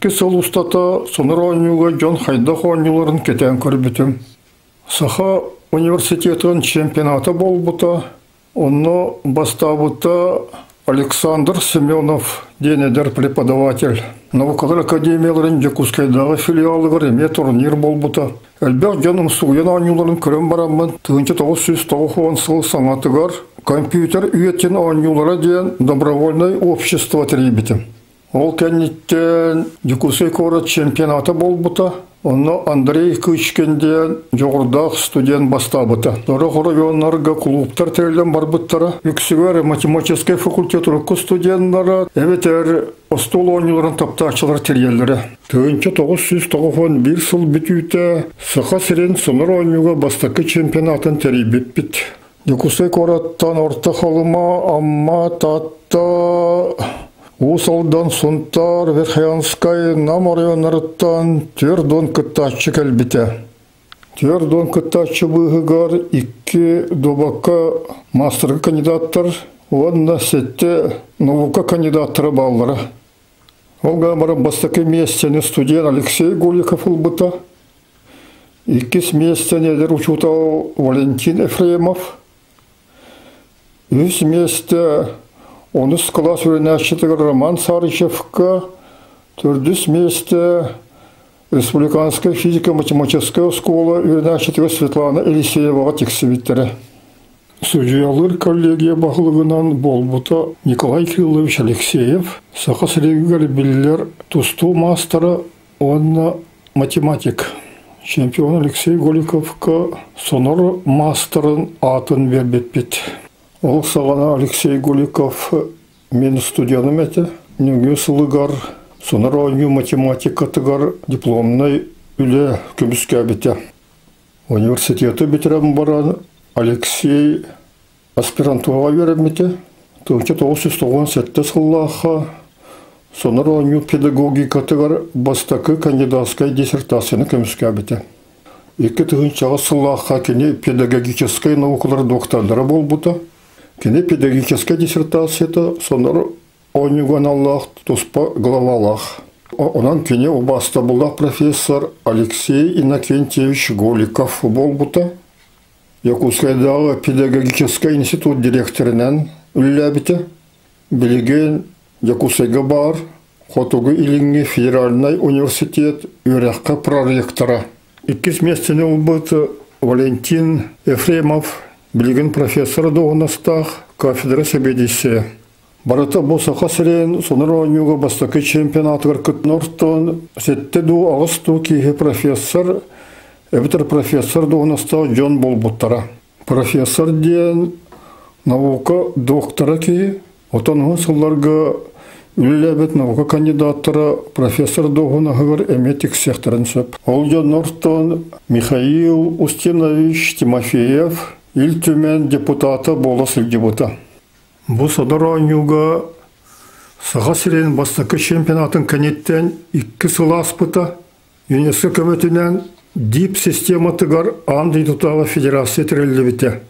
Сыл устата сонор оонньууга дьон хайдах оонньууларын кэтээн көрбүтүм. Саха университетын чемпионата буолбута, онно бастаабыта Александр Семенов диэн эдэр преподаватель. Наукалар академияларын Дьокуускайдааҕы филиалыгар эмиэ турнир буолбута. Элбэх дьон умсугуйан оонньууларын көрөн бараммын, 1990 сыл саҥатыгар компьютер үйэтин оонньуулара диэн добровольнай общество тэрийбитим. Ол кэнниттэн Дьокуускай куорат чемпионата буолбута. Онно Андрей Кычкин диэн дьоҕурдаах студент бастаабыта. Сорох оройуоннарга кулууптар тэриллэн барбыттара. Үксүгэр математическай факультет урукку студеннара эбэтэр остуол оонньууларын таптааччылар тэрийэллэрэ. 1991 сыл бүтүүтэ Саха сирин сонор оонньууга бастакы чемпионатын тэрийбиппит. Дьокуускай куораттан Орто Халыма, Амма, Таатта, Уус Алдан, Сунтаар, Верхоянскай, Нам оройуоннарыттан 40 кыттааччы кэлбитэ. 40 кыттааччы быыһыгар икки дуобакка маастарга кандидаттар уонна сэттэ наука кандидаттара бааллара. Ол гынан баран бастакы миэстэни студент Алексей Голиков ылбыта. Иккис миэстэни эдэр учуутал Валентин Ефремов, үһүс миэстэ онус кылаас үөрэнээччитигэр Роман Сарычевка, төрдүс миэстэ Республиканскай физико-математическай оскуола үөрэнээччитигэр Светлана Елисееваҕа тиксибиттэрэ. Судьуйалыыр коллегия баһылыгынан буолбута Николай Кириллович Алексеев, Саха сиригэр биллэр тустуу маастара уонна математик. Чемпион Алексей Голиковка Сонор маастарын аатын биэрбиппит. Ол саҕана Алексей Голиков мин студеным этэ. Нөҥүө сылыгар Сонор оонньуу математикатыгар дипломнай үлэ көмүскээбитэ. Университеты бүтэрэн баран Алексей аспирантураҕа үөрэммитэ. 1997 сыллаахха Сонор оонньуу педагогикатыгар бастакы кандидатскай диссертацияны көмүскээбитэ. 2000 сыллаахха кини педагогическай наукалар доктордара буолбута. Кини педагогическай диссертацията Сонор оонньууга аналлаах туспа главалаах. Онон кини убаастабыллаах профессор Алексей Иннокентьевич Голиков буолбута. Якутскайдааҕы педагогическай институт дириэктэринэн үлэлээбитэ. Билигин Дьокуускайга баар Хотугу Илиҥҥи федеральнай университет үөрэххэ проректора. Иккис миэстэни ылбыт Валентин Ефремов билигин профессор дуоһунастаах кафедра сэбиэдиссэйэ. Барыта бу Саха сирин сонор оонньууга бастакы чемпионатыгар кыттан сэттэ дуу, аҕыс дуу киһи профессор эбэтэр профессор дуоһунастаах дьон буолбуттара. Профессор диэн наука доктора киһи, отон уһун сылларга үлэлээбит наука кандидаттара профессор дуоһунаһыгар эмиэ тиксиэхтэрин сөп. Ол дьоннортон Михаил Устинович Тимофеев Ил Түмэн депутата буола сылдьыбыта. Бу содор оонньууга Саха сирин бастакы чемпионатын кэнниттэн 2 сыл ааспыта. ЮНЕСКО көмөтүнэн ДИП систематыгар аан дойдутааҕы федерация тэриллибитэ.